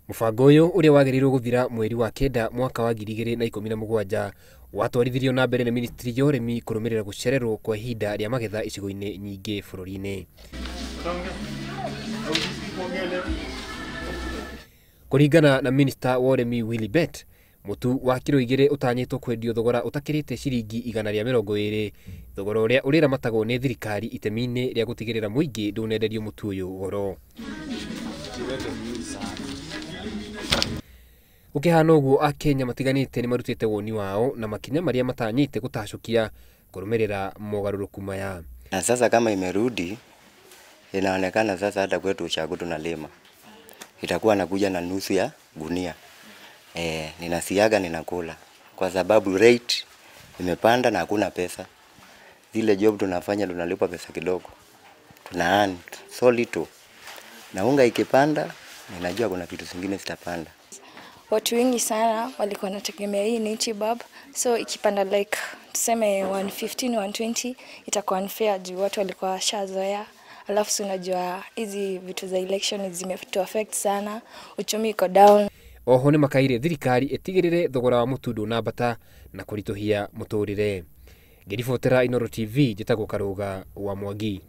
Mũbango ũyũ ũrĩa wagĩrĩirwo gũthira mweri wa 9 mwaka wa 2017 watwarithirio na mbere nĩ ministry ya ũrĩmi kũrũmĩrĩra gũcererwo kwa ihinda rĩa magetha icigo-inĩ nyingĩ bũrũri-inĩ. Kũringana na minista wa ũrĩmi Willy Bett, mũtu wa kiro 2 ũtanyĩtwo kwendio thogora ũtakĩrĩte ciringi 120, thogora ũrĩa ũrĩramatagwo nĩ thirikari itemi-inĩ rĩa gũtigĩrĩra mũingĩ ndũnenderio mũtu ũyũ goro. Gũkĩhana ũguo, Akenya matiganĩte nĩ marutĩte woni wao na makinya marĩa matanyĩte gũtacũkia kũrũmĩrĩra mogarũrũku maya. Na sasa kama imerudi, inaonekana sasa hata kwetu ushago tunalima, itakuwa nakuja na nusu ya gunia. Ninasiaga ninakula kwa sababu rate imepanda na hakuna pesa. Zile job tunafanya tunalipwa pesa kidogo, tuna earn so little. Na unga ikipanda, ninajua kuna vitu zingine zitapanda. Watu wengi sana walikuwa wanategemea hii 90 bob, so ikipanda like tuseme 115, 120 itakuwa unfair juu watu walikuwa washazoea. Alafu si unajua hizi vitu za election zimetu affect sana, uchumi iko down. Oho nĩ makaire thirikari ĩtigĩrĩre thogora wa mũtu ndũnambata na kũritũhia mũtũrĩre. Ngĩribotera Inooro TV, njĩtagwo Karũga wa Mwangi.